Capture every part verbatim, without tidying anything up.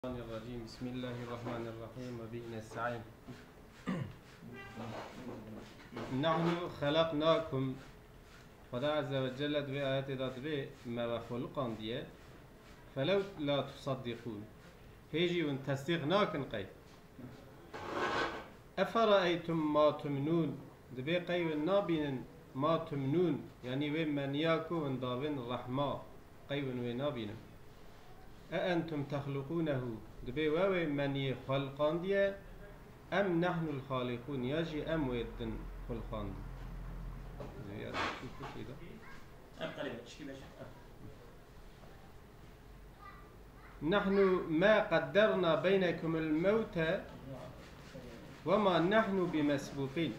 الرحمن الرحيم. بسم الله الرحمن الرحيم. وبه نستعين. نحن خلقناكم. Xweda Azze ve Celle di vê ayetê de dibê me we xwe liqandiye. فلولا تصدقون. Hê jî hûn tesdîq nakin qey. أفرأيتم ما تمنون. Dibê qey hûn nabînin ما تمنون, yanî wê meniya ku hûn davên rehma, qey hûn wê nabînin. أأنتم تخلقونه. Dibê we wê meniyê xwe liqandiye. أم نحن الخالقون. Ya jî em wê din xwe liqandin. Zêya çi kuşî de. Em qelebe, çikî beş. نحن ما قدرنا بينكم الموت وما نحن بمسبوقين.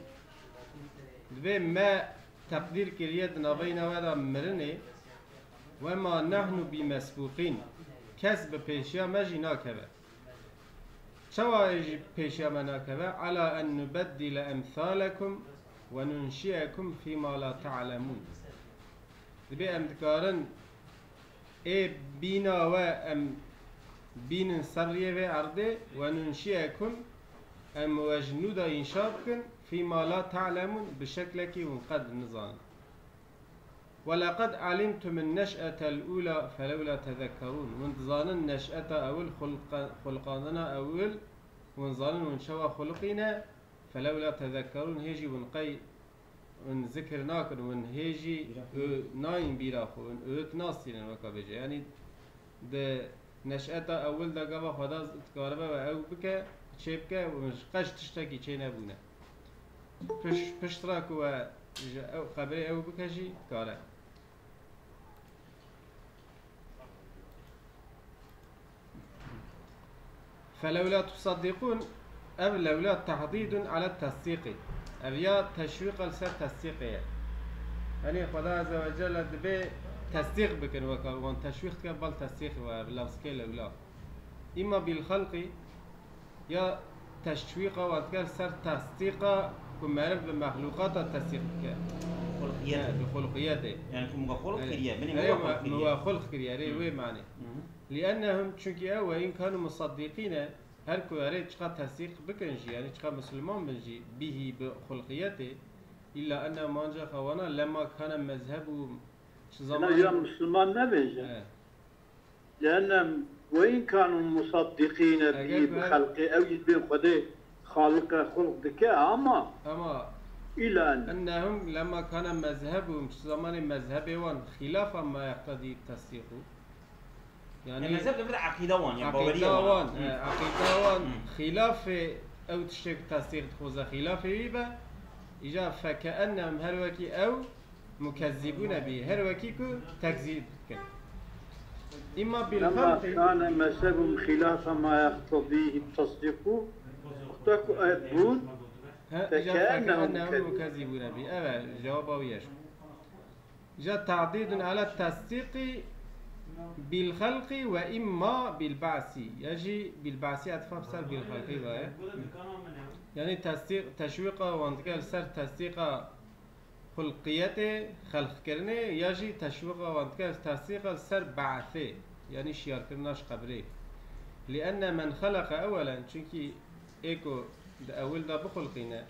Dibê me teqdîr kiriye di navbeyna we de mirinê. وما نحن بمسبوقين. Kes bi pêşiya me jî nakeve. Çawa jî pêşiya me nakeve? على أن نبدل أمثالكم وننشئكم فيما لا تعلمون. Dibê em dikarin ê bîna we em bînin ser riyê vê erdê, وننشئكم, em we ji nû de înşa bikin, فيما لا تعلمون, bi şeklekî hûn qet nizanin. ولقد علمتم النشأة الأولى فلولا تذكرون. Hûn dizanin neş'eta ewil, xulqa-, xulqandina ewil, hûn zanin hûn çawa xuliqîne, فلولا تذكرون, hê jî hûn qey hûn zikir nakin, hûn hê jî Bîra. Û nayîn bîra xwe, hûn ût nastînin weka bêje. Yanî di neş'eta ewil de gava Xweda dikaribe we ew bike, çê bike, hûn ji qeş tiştekî çê nebûne. Piş-, piştre ku we ji ew qebrê ew bike jî dikare. فلولا تصدقون, ev lewla tehdîdun ala tesdîqî. Ev ya teşwîqa li ser tesdîqê ye. Yanî Xweda Azze ve Celle dibê tesdîq bikin weka wan teşwîq dike, bal tesdîqê we, ev lafzikê lewla. Îma bil xelqî, ya teşwîqa wan dike li ser tesdîqa ku meriv bi mexlûqata tesdîq bike. Xulqiyetê. He, bi xulqiyetê. Yani ku min we xulq kiriye, binê min we xulq kiriye. Min we xulq kiriye, rê wê manê. Hı hı. لأنهم, çunkî ew, وإن كانوا مصدقين, her ku erê çiqa tesdîq bikin jî, yani çiqa Müslüman bin jî, bihi, bi xulqiyetê, إلا أنهم, ancaq ewana, لما كان مذهبهم, çi Ena zamanê ya Müslüman nebêje. He. لأنهم وإن كانوا مصدقين به, bi xelqê, ew jî bên Xwedê xaliqe xulq dike, ama Ama إلا أن. أنهم لما كان مذهبهم, çi zamanê mezhebê wan, خلاف ما يقتضي التصديق. Yani, e, mezheb li vir eqîda wan, yani baweriya wan. Eqîda wan, e, eqîda wan xilafê ew tiştê ku tesdîq dixwaze, xilafê wî be, îca فكأنهم, her wekî ew mukezzibûne bî, her wekî ku tekzîb dikin. Îma bil xelqî. لما كان مذهبهم خلاف ما يقتضيه التصديق, wexta ku ev bûn, he, îca فكأنهم mukezzibûne bî. Evet, cevaba wî ye. Ja tehdîdun ala tesdîqî bil xelqî ve îmma bil ba'sî. Ya jî bil ba'sî etfa bi ser bil xelqî ve ye. Yani tesdîq, teşwîqa wan dike li ser tesdîqa xulqiyetê, xelqkirinê, ya jî teşwîqa wan dike li tesdîqa li ser ba'sê, yani şiyarkirina ji qebrê. Li enne men xeleqe ewelen, çunkî ê ku di ewil de bixulqîne,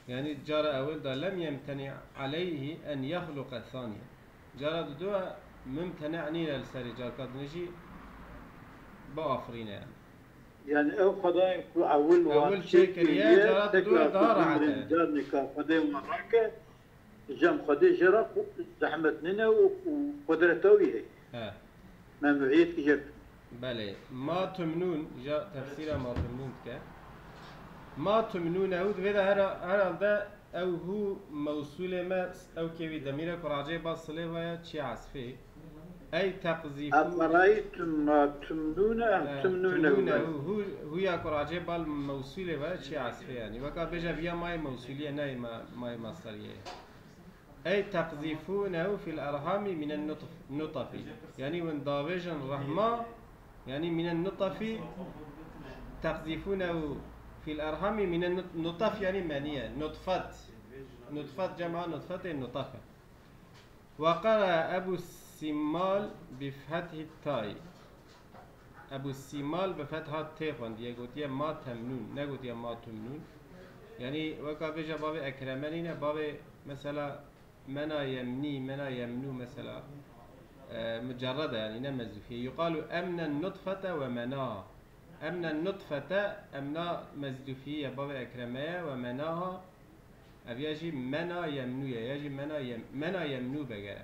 yani cara ewil de, lem yemteni aleyhi en yexluqe thaniye. Cara didu mumtene nîne li serî, carka din jî biafirîne yani. Yani ew Xwedayê ku ewil wan çêkiriye, cara didu daha rahat e. Carnêka Xwedê wan rake, cem Xwedê jê re zehmet nîne û, û qudreta wî heye. He. Memnûiyet ki jê. Belê. Ma tumnûn, ja tefsîra ma tumnûn dike. Ma tumnûnehu, divê de her, herhalde ew hu mewsûlê me, ew kê wî demîre ku racê ba silê ve ye, çi esfê. Ey teqzîfû. Eferaytum ma tumnûne em tumnûnehu. Tumnûnehu, hu, hu ya ku racê ba mewsûlê ve ye, çi esfê yani. Weka bêje viya mayê mewsûlî ye, neyê ma-, mayê mastarî ye. Ey teqzîfûnehu fil erhamî minen nutf-, nutafi. Yani hûn davêjin rehma, yani minen nutafi, teqzîfûnehu fil erhamî minen nut-, nutaf yani meniye, nutfat. Nutfat cema nutfetê nutafe. Ve qara Ebu Simmal bi fethî tay. Ebu Sîmal bi fetha tê xwendiye, gotiye ma temnûn, negotiye ma tumnûn. Yanî weka vêje bavê Ekreme nîne, bavê mesela mena yemnî, mena yemnû mesela, e, mucerred e, yanî ne mezûfî ye. Yuqalu emnen nutfete we menaha. Emnen nutfete, emna mezûfî ye, bavê Ekreme ye, we menaha, ev ya jî mena yemnû ye, ya jî mena yem-, mena yemnû vegere.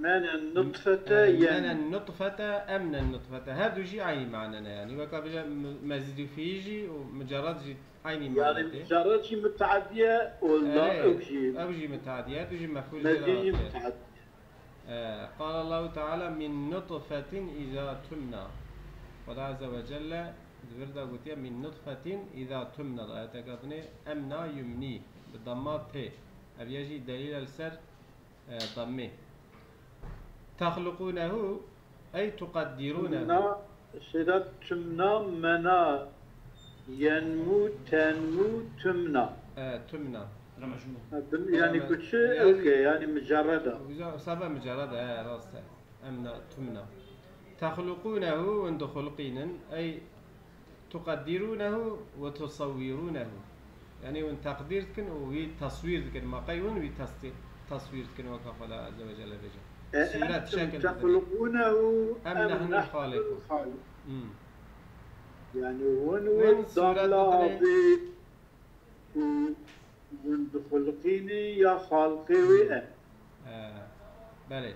Menen nutfete E, yem. Menen nutfete, emnen nutfete. Her du jî eynî mane ne yanî. Weka bêje mu-, mezîdûfî jî û mucerred jî eynî mane tê. Yani mucerred jî mutadiye û la Erê, ew jî ew jî mutadiye, ew jî mefûl jê re mezîd jî hatiye. Mutadiye. E, qala Allahu Teala min nutfetin iza tumna. Xweda Azze ve Celle di vir de gotiye min nutfetin iza tumna. Di ayeteke dinê emna yumnî. Bi damma tê. Ev ye jî delîl e li ser e, dammê. Texluqunehu ey tuqeddirunehu. Na, şeyda tümna mena yenmu tenmu tümna. E, tümna. Ha, bin-, yani Yani, kuçi yani, okey, yani mücerreda. Güzel, sebe mücerreda, e, rast e. Emna, tümna. Texluqunehu, hûn dixulqînin, ey Tuqeddirunehu ve tusawwirunehu. Yani hûn teqdîr dikin û wî taswîr dikin. Ma qey hûn wî tasdî-, taswîr dikin weka Xweda Azze ve Celle bêje. E, Sûret, entum şekil didin. Texluqunehu Em em nehnu nehnu l-Khaliqun. Khaliqun. Hmm. Yani hûn Hûn wê sûret damla didinê. Avê û hûn dixulqînî ya xalqê wê e. E, belê.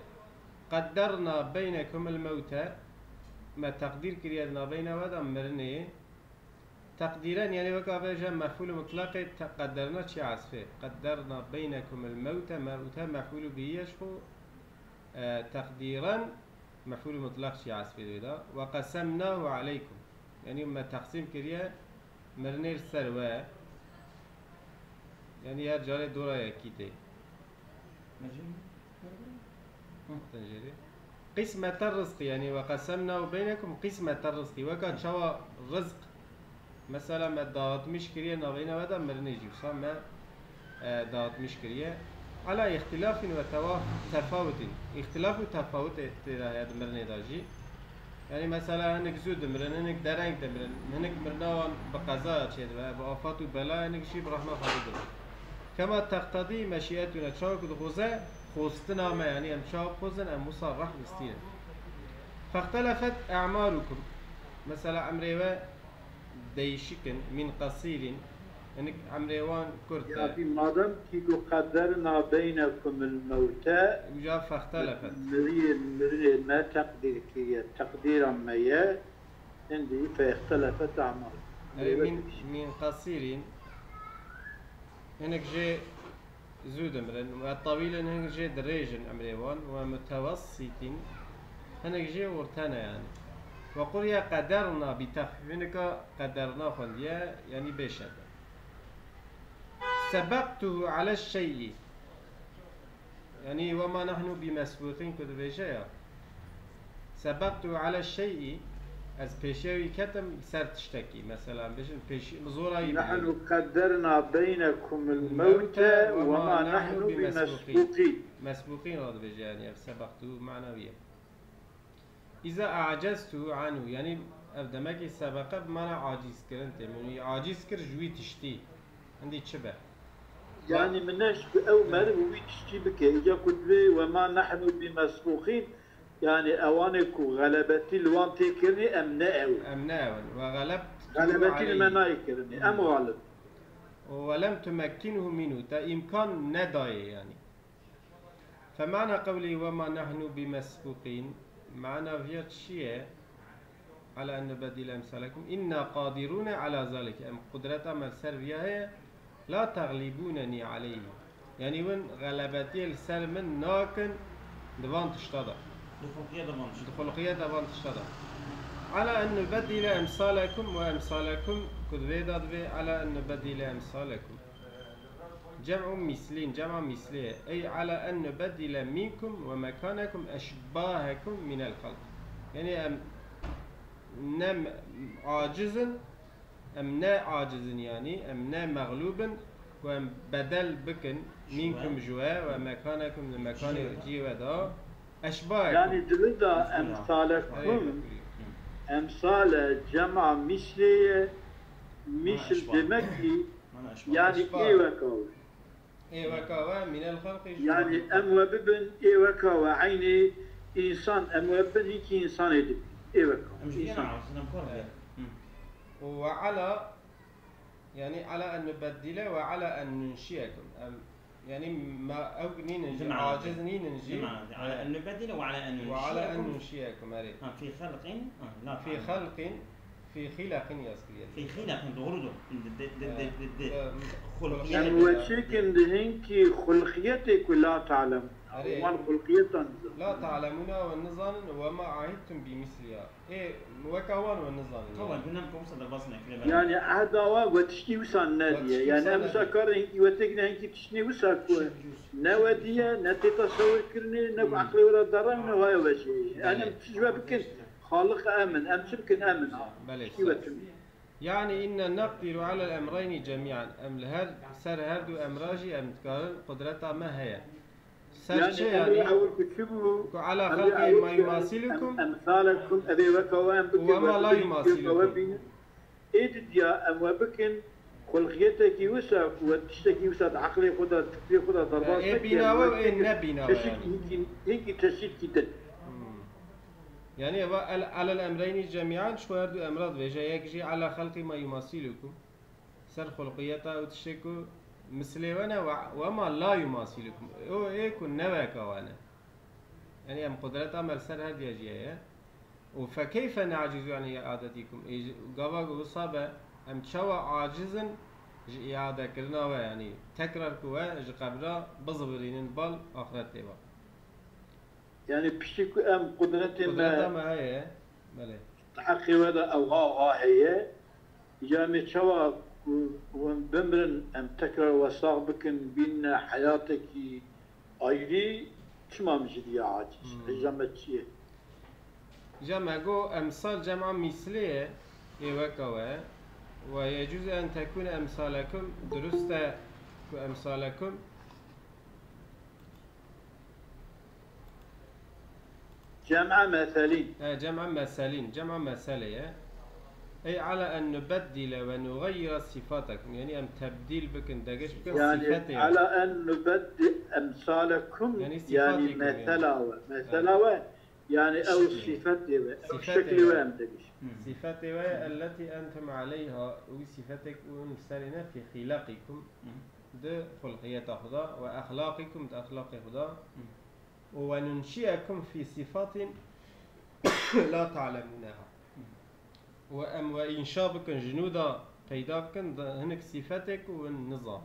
Qedderna beynekumul mewte. Me teqdîr kiriye di navbeyna we de mirinê. Teqdîren, yani weka vêje mefûl mutlaqê te-, qedderna çi esfê. Qedderna beynekumul mewte, mewte mefûl bihî ye ji xwe, e, teqdîren mefûl mutlaq çi esfê wê de. Ve qasemnahu aleykum. Yani me teqsîm kiriye mirinê li ser we. Yani her carê dora yekî tê. Tencerê. Qîsmete rizqî, yani ve qasemnahu beynekum qîsmete rizqî. Weka çawa rizq, mesela me dağıtmış kiriye navbeyna we de mirinê jî. Wisa me, e, dağıtmış kiriye. Ala îxtilafin ve tewa-, tefawutin. Îxtilaf û tefawut tê de heye di mirinê de jî. Yani mesela hinek zû dimirin, hinek dereng dimirin, hinek mirina wan bi qezaya çêdibe, bi afat û bela, hinek jî bi rehma Xwedê dimirin. Kema teqtedî meşîetuna, çawa ku dixwaze xwestina me, yani em çawa bixwazin, em wisa reh bistînin. Fextelefet e'marukum. Mesela emrê we değişik in, min qasîrin, hinek emrê wan kurt e. Ya bi madem ki ku qedderna beynekumul mewte, Uca fextelefet. Miriyê, miriyê me teqdîr kiriye, teqdîra me ye, hindî fextelefet e'marukum. Erê, min, min qasîrin, hinek jê zû dimirin. Ve tawîlin, hinek jê dirêj in emrê wan. Ve mutewessîtin, hinek jê orte ne yani. Ve quriye qederna bi texfîf, hinek a qederna xwendiye, yani bê şedde. Sebektuhu aleş şey'i. Yani, "Ve ma nahnu bi mesbûqîn" ku dibêje ya. Sebektu ala şey'i, ez pêşiya wî ketim ser tiştekî. Mesela, em bêjin pêşî, bi zora wî Nahnu qedderna beynekumul mewte ve ma nahnu bi mesbûqîn. Mesbûqîn re dibêje, yani, ev sebektu mana wî ye. Îza a'ceztu anhu, yani, ev demekî sebeqe bi mana acîzkirin tê. Min wî acîz kir ji wî tiştî. Hindî çi be? Yani min neş bi ew meriv û wî tiştî bike. Îca ku divê "Ve ma nahnu bi mesbûqîn", yani ewanê ku xelebetî li wan tê kirinê, em ne ew in. Em ne ew in. Ve xelebtu Xelebetî li me aleyh. Nayê kirinê. Em Hmm. xalib. Û ve lem tumekkinhu minhu. Te îmkan nedayê yani. Femana qewlî "Ve ma nahnu bi mesbûqîn", mana viya çi ye? Ala en nubedîle emsalekum. Înna qadirûne ala zalîk. Em qudreta me li ser viya heye. La teglîbûnenî aleyhî. Yanî hûn xelebetiyê li ser min nakin di van tişta de. Di xulqiyeta van tişta. Di xulqiyeta van tişta de. Ala en nubedîle emsalekum ve emsalekum. Ku di vê de divê ala en nubedîle emsalekum. Cem'u mislin, cem'a misli. Ey ala en nubedile minkum ve mekanekum eşbahekum minel halk. Yani em ne me-, acizin, em ne acizin yani, em ne mexlubin, ku em bedel bikin, minkum ji we ve mekanekum li mekanê cihê we da. Eşbahekum. Yani dibida emsalekum, Emsal e, cema mîslê ye. Mîsl demek ki, yanî ê weka we. Ê weka we, minel xelqi ji... Yanî em we bibin ê weka we, eynî însan em we bibin, hinkî însanê dibin. Ê weka we. Em ji yan aciz in, em kar dikin. Û we ala, yanî ala en nubeddile we ala en nunşiyekum. Em, yanî ma ew nînin jî, aciz nînin jî. Ala en nubeddile we ala en nunşiyekum. We ala en nunşiyekum, erê. Ha, fî xelqin, ha, la... Fî xelqin, fî xîleqin yaz kiriye. Fî xîleqin, doğrudur. Di, di, di, di, di, di. Em we çêkin di hinkî xulqiyetê ku la ta'lem. Erê. Wan xulqiyetan nizan. La ta'lemuna we nizanin we ma ahidtum bi misliha. Ê, weka wan we nizanin. Tamam, yani. Gündem konusu da basın ekleme. Yani ehda we, we tiştî wisa nediye. Yani em wisa karin hinkî we têkine hinkî tiştî wisa ku ne we diye, ne tê tesewir kirinê, ne ku eqlê we re dere, ne waya we jê. Yani em çi ji we bikin? Xaliq em in, em çi bikin em in ha? Belê, tiştî we tune. Yani inna naqdiru alel emreyni cemi'an. Em li her, ser her du emra jî em dikarin, qudreta me heye. Ser çi yani? Emrê ewil ku çi bû? Ku ala xelqi ma yumasilukum. Emsalekum, evê weka we em bikin, we bibînin, wê we bînin. Ê didiya em we bikin, xulqiyetekî wisa ku we tiştekî wisa di eqlê xwe de, di fikrê xwe de derbas neke. Ê bîna we û ê nebîna we yani. Çeşîtkî, hinkî, hinkî çeşîtkî din. Hmm. Yani eva el, alel emreyni cemi'an, ji xwe her du emra dibêje, yek jî ala xelqi ma yumasilukum. Ser xulqiyeta ew tiştê ku mislê we ne, we, we ma la yumasilukum. O ê ku ne weka we ne. Yani em qudreta me li ser her diya jî heye. Û fekeyfe ne'cizu an i'adetikum. Ê ji, gava ku wisa be, em çawa aciz in ji îadekirina we, yani tekrar ku we ji qebra bizibirînin bal axretê we. Yani piştî ku em qudretê me... Qudreta me heye, belê. Di heqê we de ewha, ewha heye. Ya me çawa ku hûn bimirin, em tekrar we sax bikin, bînne heyatekî ayrî, çima min ji diya aciz? Hmm. Hêja me çi ye? Ja me got, emsal cema mîslê ye, ê weka we. Ve yecûz en tekûne emsalekum, dirust e ku emsalekum. Cem'a meselîn. He, cem'a meselîn. Cem'a mesele ye. Ey ala en nubeddile ve nugayira sifatakum. Yani em tebdîl bikin, degiş bikin, yani sifetê we. Ala en nubeddi emsalekum, yani sifatikum yani. Mesela we. Mesela we. Yani ew sifetê we. Ew şeklê we em degiş. Sifetê we, elleti entum aleyha. Wî sifetek û em serê ne fî xilaqikum. Di xulqiyeta xwe de ve exlaqikum, di exlaqê xwe de. Û ve nunşiyekum fî sifatin la ta'lemuneha. Û em we înşa bikin, ji nû de peyda bikin, di hinek sifetê ku hûn nizanin.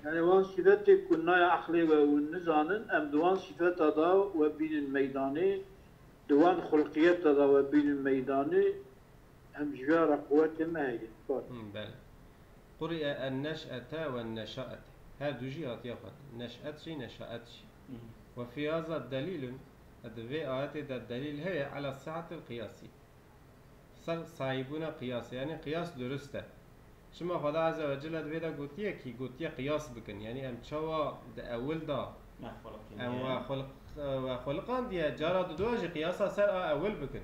Yani wan sifetê ku naya eqlê we hûn nizanin, em di wan sifeta de we bînin meydanê, di wan xulqiyeta de we bînin meydanê, em ji vê re quwetê me heye. Bale. Hmm, bale. Quri'e en-neş'ete ve neşa'ete. Her du jî hatiye xwendin. Neş'et jî, neşa'et jî. Hı hı. Ve fî haza delîlun, di vê ayetê de delîl heye, ala sihatil qiyasî. Ser sahîbûna qiyasê, yani qiyas durust e. Çima Xweda Azze ve Celle di vê de gotiye kî, gotiye qiyas bikin. Yani em çawa di ewil de em we xulq-, we xuliqandiye, cara didoya jî qiyasa ser a ewil bikin.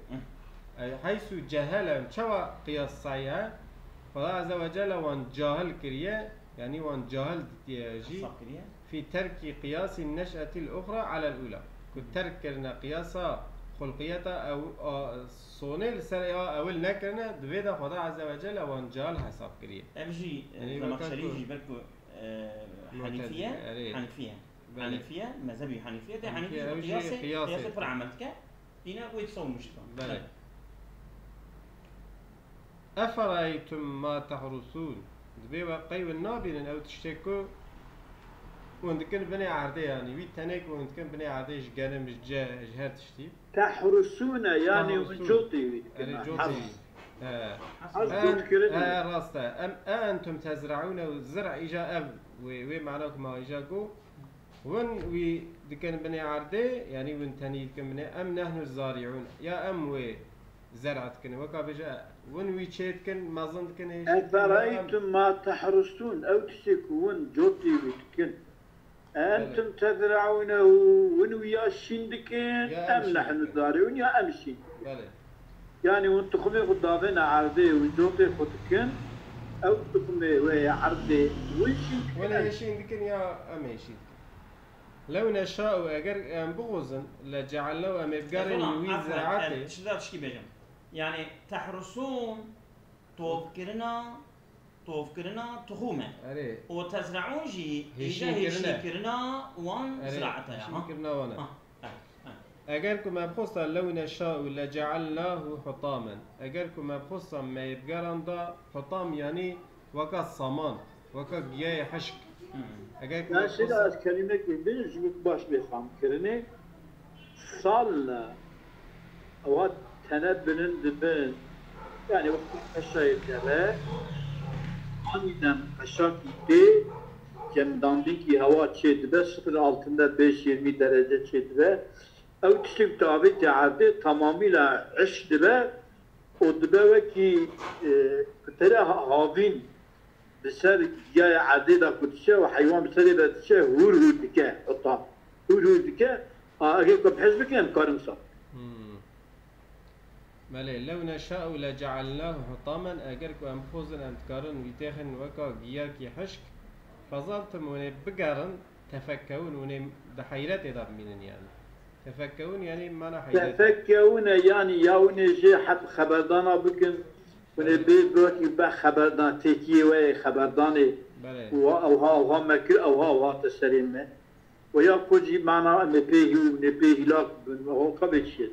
Hı. E, heysu cehele, em çawa qiyas saye? Xweda Azze ve Celle wan cahil kiriye, yani wan cahil ditiye jî. Hesab kiriye. Fî terkî qiyasî neş'etil uxra alel ula. Ku terk kirine qiyasa xulqiyeta ew, a, sonê li ser a ewil nekirine, di vê de Xweda Azze ve Celle wan cahil hesab kiriye. Ev jî, e, yani Zemaxşerî weka ku jî ber ku, e, Mu'tezile, Hanifiye, erê. Hanifiye. Belê. Hanifiye, mezhebî Hanifiye de, Hanifiye, Hanifiye ew jî qiyasê, qiyasê, qiyasê pir emel dike. Dîna wê disa û muşrikan. Belê. Eferaytum ma tehrusûn. Dibê we qey we nabînin ew tiştê ku hûn dikin binê erdê, yanî wî tenê ku hûn dikin binê erdê ji genim, ji ce, ji her tiştî. Tehrusûne, yanî hûn cotî wî dikin. Erê, cotî wî. He. He, rast e. Em, e entum tezreûne, zir'a îja ev, wê, wê mana ku ma îja got. Hûn wî dikin binê erdê, yanî hûn tenî dikin binê, em nehnu zari'ûn, ya em wê zer'a dikin. Weka bêje, hûn wî çê dikin, mezin dikin, hêj dikin, ya em... Eferaytum ma tehrusûn, ew tiştê ku hûn cotê wî dikin. Belê. Entum tezre'ûnehu, hûn wî ya şîn dikin, ya em şîn dikin. Em nehnu zari'ûn, ya em şîn dikin. Belê. Yanî hûn tuxumê xwe davêne erdê û cotê xwe dikin, ew tuxumê wê yê erdê wê jî Wele dikin. Hêşîn dikin ya em hêşî dikin. Lew neşa'u, eger em bixwazin, le cealnahu, em ê bigerin Ezona, wî afwan, ziraetê. Tişta tişkî bêjim. Yani tehrusûn, tovkirina, tovkirina tuxûm e. Erê. Û tezreûn jî, îja Hêşînkirine. Hêşînkirina wan Erê, ziraeta ya. Hêşînkirina wan e. Ha, evet, evet. Eger ku me bixwesta lew neşa'u le cealnahu hutamen. Eger ku me bixwesta me yê bigeranda hutam, yanî weka saman, weka giyayê hişk. Hmm. Eger ku me Her şeyde bixwesta ez kelimek bêjim, ji bo baş bê fam kirinê. Sal ne. Ewa tene bilind dibin. Yani wextî qeşayê dere, anînen qeşakî tê, cemdandîkî hewa çê dibe, sifir altında beş yirmi derece çê dibe. Ew tiştê ku tu avêtî erdê tamamîla hiş dibe û dibe wekî, e, pitere ha-, havîn bi ser giyayê erdê de ku diçe û heywan bi serê ve diçe hûr hûr dike, heta hûr hûr dike. A, eger ku em hez bikin em karin wisa. Hmm. Belê, lew neşa'u le cealnahu hutamen, eger ku em bixwazin em dikarin wî têxin weka giyakî hişk, fezaltum, hûn ê bigerin, tefekkewun, hûn ê di heyretê de bimînin yani. Tefekkewun yani mana heyret. Tefekkewune yani ya hûn ê jê heb xeberdana bikin, hûn ê Belê. bê wekî be xeberdan, têkiyê we yê xeberdanê Belê. û ewha ewha me kir, ewha ewha te serê me. Û ya ku jî mana em ê pê hî û em ê pê hîlak bin, ewha ka bê çi ye?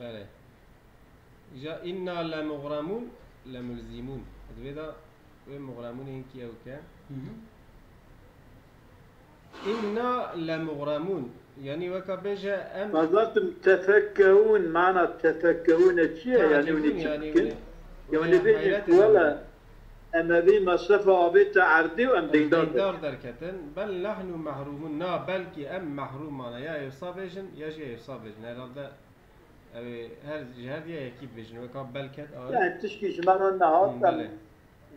Belê. Îja inna lemugremûn, lemulzîmûn. Di vê de wê mugremûnê hinkî ew ke. Hı hı. Inna lemugremûn. Yanî weka bêje em Xezatim tefekkewûn, mana tefekkewûne çi ye? Yani tacibûn, hûn ê çi yani bikin? Hûn ê, hûn ê Yani bêjin heyretê ku wele em evî mesrefa avête erdê û em deydar deketin. Em deydar derketin. Bel nahnu mehrûmûn. Na, belkî em mehrûm, mana ya êwsa bêjin ya jî êwsa bêjin. Herhalde Ew ê her, ji her diya yekî bibêjin. Weka belket a. Yani tişkî ji me re nehat, em Belê.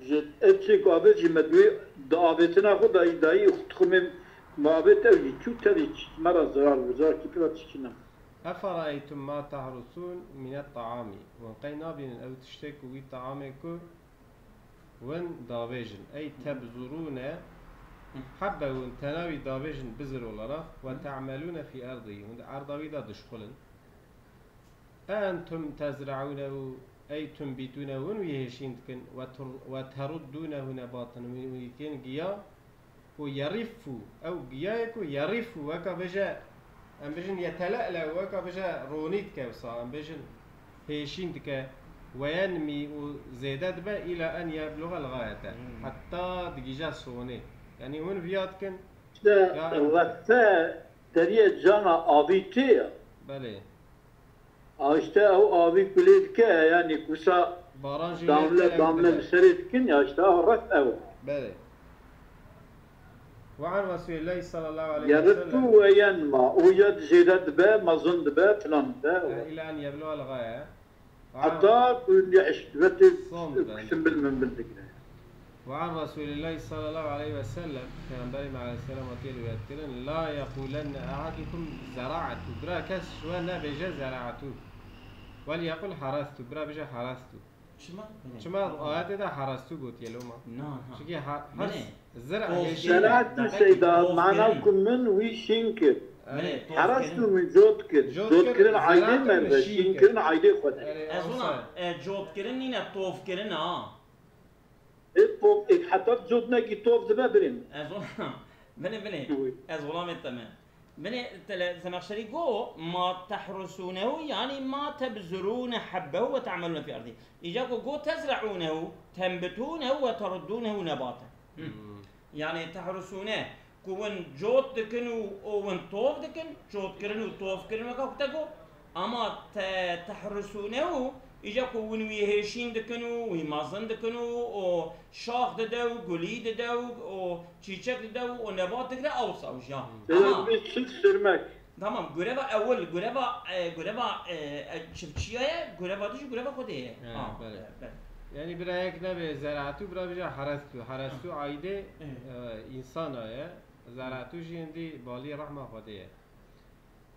ji ev çê ku avêt jî me di wê di avêtina xwe dayî, dayî û tuxumê me avêt ew jî çû tevî çi, me re zerar bi zerar kî pira tişkî ne. Eferaytum ma tehrusûn minet taamî. Hûn qey nabînin ew tiştê ku wî taamê ku win davêjin. Ey tebzurûne hebbe win tena wî davêjin bizir olarak ve te'melûne fî erdî. Hûn di erda wî de dişxulin. Entum tezre'ûnehu ey tunbitûnehu, hûn wî hêşîn dikin, ve tur-, ve teruddûnehu nebaten, hûn wî dikin giya, û yeriffu, ew giyayê ku yeriffu, weka bêje, em bêjin yetele'le, weka bêje ronî dike wisa, em bêjin hêşîn dike, ve yenmî û zêde dibe, îla en yeblugal gayete, Hmm. heta digîje sonê. Yanî hûn viya dikin, İşte ya em refe deriyê cana avî tê ya. Belê. A işte ew avî kulê dike, yani kusa Baran jî lê damle, tê, damle belê. Bi serê dikin ya, işte ew ref ew. Belê. Ve an Resulillahi sallallahu aleyhi ve sellem. Yeriffu ve yenma. O ya zêde dibe, mezin dibe, filan dibe. E, ila en yeblugal gaye. Heta ku nîş vetê Son ben. Kusin bil min bil digre. Ve an Resulillahi sallallahu aleyhi ve sellem, Peygamberimiz aleyhisselam hatiye rivayet kirin, la yekulenne ahadukum zera'tu. Bira kes ji we nebêje zera'tu. Wel yekul harastu. Bira bêje harastu. Çima? Çima ayetê de harastu gotiye loma? Na, na. Çünkü ha-, has Belê. Zira Toz hêşîn. Şeratu Demek ki seyda, toz mana kirin. Ku min wî şîn kir. Erê. Belê, toz Herastu kirin. Min cot kir. Cot Cot kir, kirin aydê ziraat me min ve şîn şîn kir. Kirin aydê xwe de. Erê, Ez ona, olsa. E, cot kirin nîne, tov kirin ha. E, tov, e, heta cot nekî tov dibe birin. Ez ona, bine, bine. Uy. Ez olamê te me. Binê tele Zemexşerî go, ma tehrusûnehu, yanî ma tebzurûne hebbehu ve te'melûne fî erdî. Îca ku go tezre'ûnehu, tenbitûnehu ve teruddûnehu nebate. Hı. Hmm. Yanî tehrusûne, ku win cot dikin û, û win tov dikin, cotkirin û tovkirin weka ku te got. Ama te, tehrusûnehu, îca ku win wî hêşîn dikin û wî mezin dikin û, û şax dide û gulî dide û, û çîçek dide û, û nebat digre, ew saw jî ya. Ama Sêrmek, çi sirmek? Tamam, gureva ewil, gureva, e, gureva, e, e, çiftçiya ye, gureva du jî gureva Xwedê ye. He, Ha, belê. E, belê. Yani bira yek nebe zeraatû, bira bêje harastu. Harastu aydê, Hı. e, insana ye. Zeraatû jî hindî balî rehma Xwedê ye.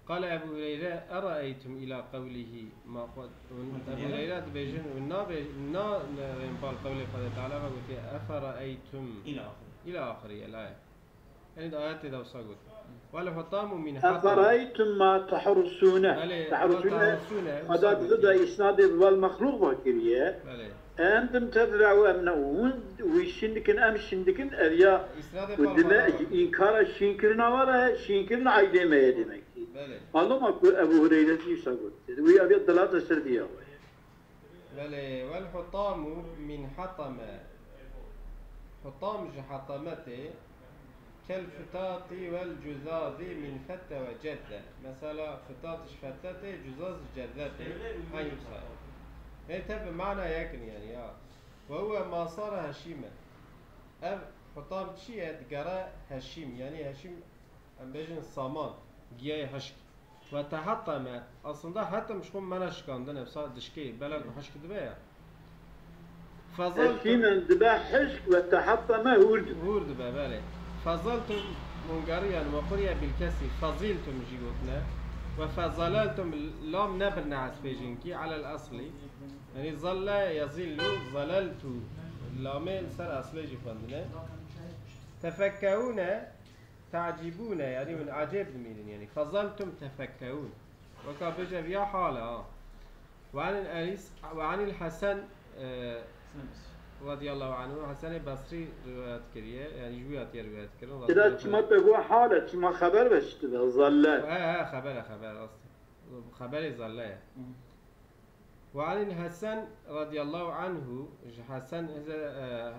Qale Ebu Hureyre, "Eraeytum ila qewlihi." Ma xwe, hûn, Ebu Hureyre dibêjin, hûn nabê-, na, ne, bal qewlê Xwedê Teala ve gotiye, "Eferaeytum." Îla axirî. Îla axirî, el ayet. Yanî di ayetê de wisa got. "Wel hutamu min hatam." "Eferaeytum ma tehrusûne." Belê, "Tehrusûne", "Tehrusûne", Xweda wisa dizi gotiye. De îsnadê bi vel mexlûq ve kiriye. Belê. "Entum tezra'u em ne", hûn wî şîn dikin, em şîn dikin, ev ya Îsnadê û bal dime bala. Înkara şînkirina we re, şînkirina eydê me ye demek. Belê. Malum a ku Ebu Hureyre jî wisa got. Wî aviya delata ser diya we. Belê, "Wel hutamu min hatame." Hutam ji hatame tê. "Kel futati wel cuzazi min fette ve cedde." Mesela futat ji fette tê, cuzaz ji cedde tê. Eyn wisa. Ê te bi mana yekin yani ya. "Ve huve ma sare heşîme." Ev hutam çi ye? Digere heşîm. Yani heşîm, em bêjin saman, giyayê hişk. "Ve tehatteme." Aslında hetem ji xwe mena şikandin, ev sa dişkê, belek hişk dibe ya. Fezal Heşîmen dibe hişk ve tehatteme hûr dibe. Hûr dibe, belê. "Fezaltum", hûn geriyan, "ve quriye bil kesrî", "feziltum" jî gotine. "Ve fezaleltum", lam nebirine hespê jinkî, alel eslî. Yani zalle yazillu, zaleltu. Lamê li ser eslê jî xwendine. "Tefekkeûne", Tacibûne, yanî hûn ecêb dimînin, yanî. Fezaltum tefekkeûn. Weka bêje viya hal e, ha. Ve anil Elis, ve anil Hesen, e, radiyallahu anhu, Hesenê Basrî rivayet kiriye, yanî ji wî hatiye rivayet kirin. Tira çima te got hal e, çima xeber ve şitibe, zalle. He, he, xeber e, xeber, rast e. Xeberê zalle ye. Hı. Ve anil Hesen radiyallahu anhu, ji Hesen, e,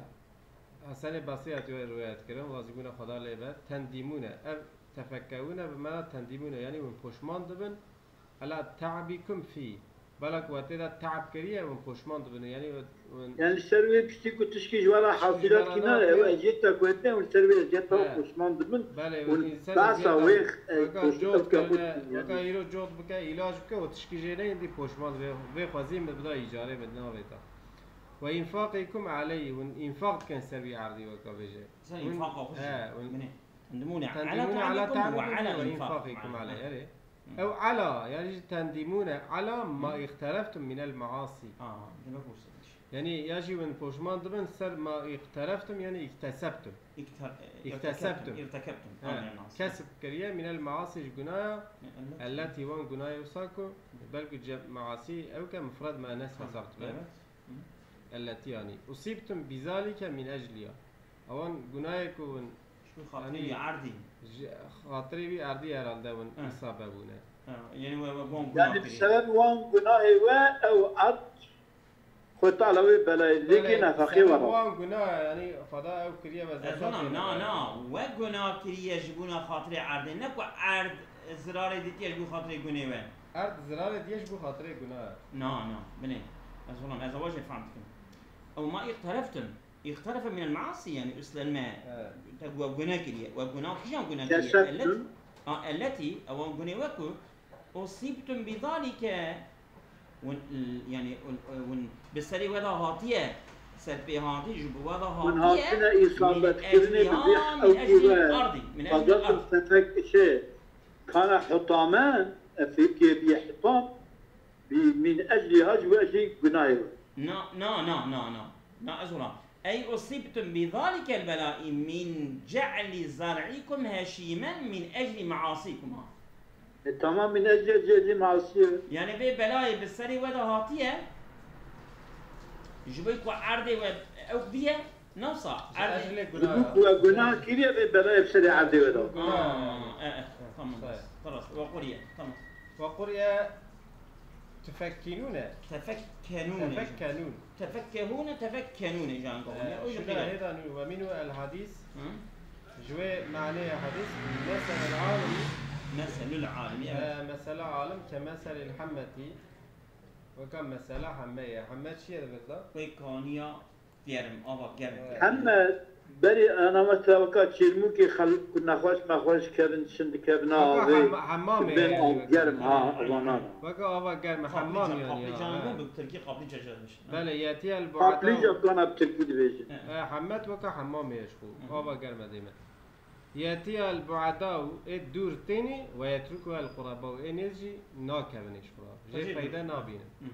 Hesenê Basrî hatiye rivayet kirin, razîbûna Xweda lê be, tendîmûne. Ev tefekkewûne bi mana tendîmûne, yanî hûn poşman dibin, ela te'bîkum fî. Belek we tê de te'b kiriye, hûn poşman dibin, yanî hûn Yani li ser wê piştî ku tişkî ji we re hasilat kî nayê, ew eziyet te ku hete, hûn li ser wê eziyet te poşman dibin. Belê, hûn behsa wê, e, weka cot kene, weka îro cot bike, îlac bike, û tişkî jê neyên dî poşman dibe, vê xwezî min bida îcarê min navêta. Ve înfaqîkum aleyh, hûn înfaq dikin ser wî erdî weka bêje. Sen înfaqa xwe jî. He, hûn tendimûne ala te'bîkum ve ala înfaqikum aleyh. Erê. Ew ala, yani jî tendimûne ala ma îqtereftum minel maasî. Aa, demek wisa. Yani ya jî hûn poşman dibin ser ma îqtereftum, yani îktesebtum. Îkter-, e, îktesebtum. Îrtekebtum. He, kesb kiriye minel maasî ji gunaya, elletî wan gunayê wisa ku, belku ce-, maasî ew ke mufred muennes hesab dibe. Evet. Elletî yani. Usîbtum bizalike min ecliya. Ewan gunayê ku hûn, ji xatirê wî erdî. Ji xatirê wî erdî herhalde hûn îsabe bûne. Ha, yani we, we wan gunah kiriye. Yani bi sebeb wan gunahê we ew erd xwe tala wê belayê lêkê nefaqê we re. Wan gunah yani Xweda ew kiriye we zekatê. Na, na, we gunah kiriye ji bona xatirê erdê, ne ku erd zirarê ditiye ji bo xatirê gunê we. Erd zirarê diye ji bo xatirê gunah. Na, na, binê. Ez xulam, ez ewa jê fehm dikim. Ew ma îqtereftum. Îqterefe minel maasî, yani üstlenme. Evet. Te gu-, guneh kiriye. We gunah kîjan guneh kiriye? Ellet-, ha, elletî, ewan gunê we ku, usîbtum bizalike, hûn, yani, hûn, hûn bi serê we de hatiye, serpêhatî ji bo we de hatiye, hûn hatine îsabet kirinê bi vî ew ku we, ardî, min eclî ard. Tefek şey, kana hutame, efîkê bi hitam, bi min eclî ha ji we jî gunahê we. Na, na, na, na, na. Na, ez wila. Ey usîbtum bi zalikel belâi min ce'li zar'ikum heşîmen min ecli me'asîkum. Ha. E, tamam, min ecli, ecli, ecli me'asî. Yani vê belayê bi serê we de hatiye, ji bo ku erdê we ew biye, ne wisa, erdê. Ji bo ku we gunah kiriye, vê belayê bi serê erdê we de. Aa, e, e, tamam. Xelas, we quriye, tamam. Ve quriye tufekkinûne. Tefekkenûne. Tefekkenûn. Tefekkehûne, tefekkenûne, jan gohûne. Ee, o şuna hêda nû ve mînû el hadîs. Hı? Ji wê maneyê hadîs, meselul alimi. Meselul alimi, evet. Ee, mesela alim ke meselil hemmetî. Weka mesela hemme ye. Hemme çi ye di vir de? Wê kaniya Germ, ava germ. Hemme berî ana mesela weka çêrmûkê xelk ku nexweş mexweş kevin, şin dikevin avê, hemamê, germ, ha, evanan. Weka ava germ, hemam yani. Qaplica, qaplica, bi tirkî qaplica jê dibêjin. Belê, yetiyel bu'eda. Qaplica kana bi tirkî dibêjin. E, hemmet weka hemamê ye ji xwe. Ava germ e dême. Yetiya el bu'edau, ê dûr tênî, ve yetruku el qurabau, ê nêz jî nakevin ê ji xwe re. Jê Jê feyde dûr. Nabînin. Hı.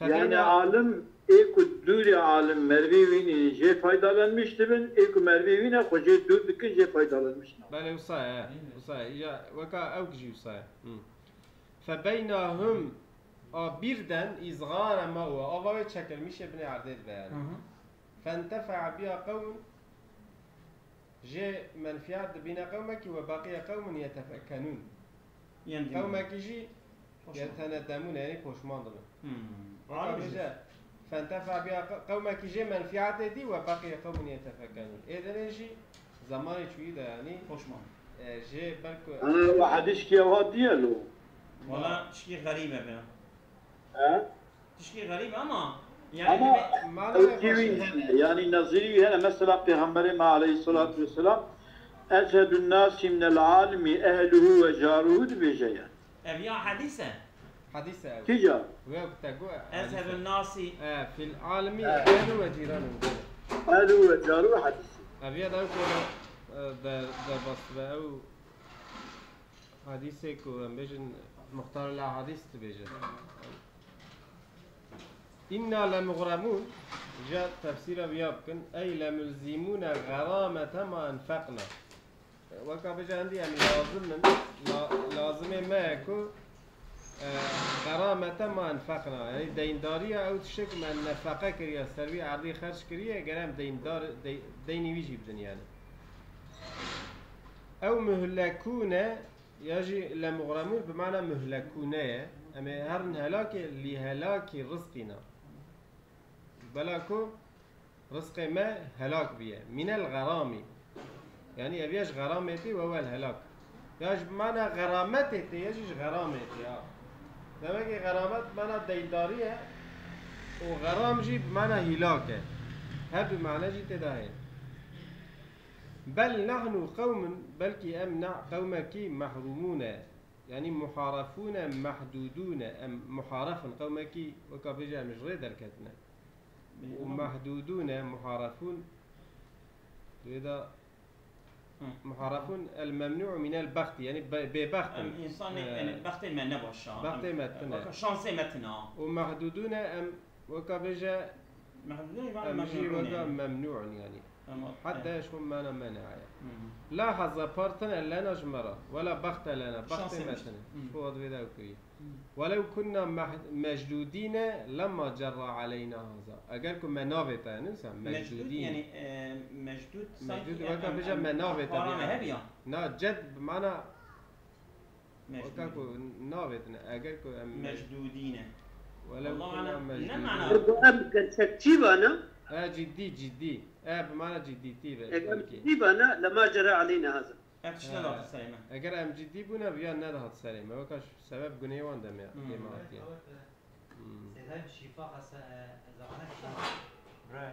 Yani Febeyna alim ê ku dûrê alim mervê wî nî jê faydalanmiş dibin, ê ku mervê wî ne xwe jê dûr dikin jê faydalanmiş nabin. Belê wisa ye, wisa ye. Ya weka ew jî wisa ye. Hı. Febeyna hum a birden izgare ma we, ava wê çekilmişê binê erdê dibe yani. Hı hı. Fentefe'a biha qewmun, jê menfiat dibîne qewmekî, we baqiye qewmun yetefekkenûn. Yendimûn. Qewmekî jî Poşman. Yetenedemûn, yani poşman dibin. Hmm. Weka Arabî bêje, fentefe'a biha qe-, qewmekî jê menfiatê dî, we baqiye qewmun yetefekkenûn. Ê dinê jî zemanê çûyî de yani. Poşman. E, jê belku. Ana we hedîskî ew hatiye lo. Wala tişkî xerîb e bira. He? Tişkî xerîb e ama yani Ama dibê- Mana ew ne tî wî baş e. Hene, yanî nezîrî wî hene. Mesela Pêxemberê me aleyhissalatu vesselam, "Ezhedun nasi minel alimi ehluhu ve caruhu" dibêje yani. Ev ya hedîs e. Hedîs e ew. Kîca? Wê ku te got. Ezhedun nasi. E, fil alimi e, ehlu ve cîranu. Ehlu ve caruhu hedîs e. Ev ya da ew ku, e, der, derbas dibe ew. Hadîsê ku em bêjin Muxtar el Ahadîs dibêje. Înna lemuxremûn, ja tefsîra viya bikin, ey lemulzîmûne xeramete ma enfeqna. Weka bêje hindî em lazim in, la, lazimê me ye ku, e, xeramete ma enfeqna. Yanî deyndariya ew tiştê ku me nefeqe kiriye, ser wî erdî xerc kiriye, gere em deyndar, dey, deynî wî jî bidin yani. Ew muhlekûne ya jî lemuxremûn bi mana muhlekûne ye. Em ê herin helakê, lî helakî rizqîna. Bela ku rizqê me helak biye. Mînel xeramî. Yanî ev ya ji xeramê tê we wel helak. Ya ji mana xerametê tê, ya jî ji xeramê tê ya. Demek ki xeramet bi mana deyndarî ye û xeram jî bi mana hîlak e. Her du mane jî tê de heye. Bel nahnu qewmun, belkî em na qewmekî mehrûmûn e. Yanî muharefûn e, mehdûdûn e. Em muharef in, qewmekî weka bêje em ji rê derketine. Û mehdûdûn e, muharefûn. Wê de Hı. Muharefûn el memnû minel bextî, yanî be-, bêbext in. Em însanê, He. yanî bextê me ne baş a. Bextê Em, me tune. weka şansê me tune a. Û mehdûdûn e, em weka bêje Mehdûdûn jî em jî memnûn weka e. memnû in yanî. Em, Heta e. ji xwe mana me ne heye. Hı. La hezze par tune lena ji me re. Wela bexte lena. Bextê Şansê me me. tune. Hı. Ji xwe divê de ew kirî. Welew kunna meh-, mecdûdîne lemma cerra aleyna haza. Eger ku me navêta, yani, mesela, Mecdûd, mecdûdîn. yani, e, mecdûd, Mecdûd sanki weka em, bêje em, me navêta para me bir hebiya. Na ced bi mana Mecdûd. Weka ku navêtine. Eger ku em Mecdûdîne. Welew Wallahu kunna alem, ne mecdûdîn. mana? Em gerçekçî bana. E, ciddî, ciddî. E, bi mana ciddîtî ve. Eger belkî. Ciddî bana, lema cerra aleyna haza. Ev tişt He. nedahat serê me. Eger em cidî bûne, viya nedihat serê me. Weka ş-, sebeb guneyê wan de me Hmm. dê me hatiye. Hmm. Seyda şîfa xese, e, zahmet şîfa. Re.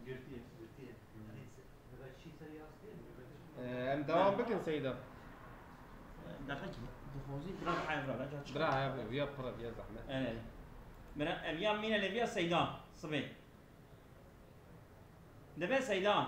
Girtiye. Girtiye. Hmm. Yanî se-, nebe çî ser yastî, nebe çî. E, em dewam bikin Seyda. Deqe ki, dixwazî bira haya bira, ca çi. Bira haya bira, viya pira, viya zahmet. Evet. Bira, ev ya mîne lê viya Seyda, sibê. Debe Seyda.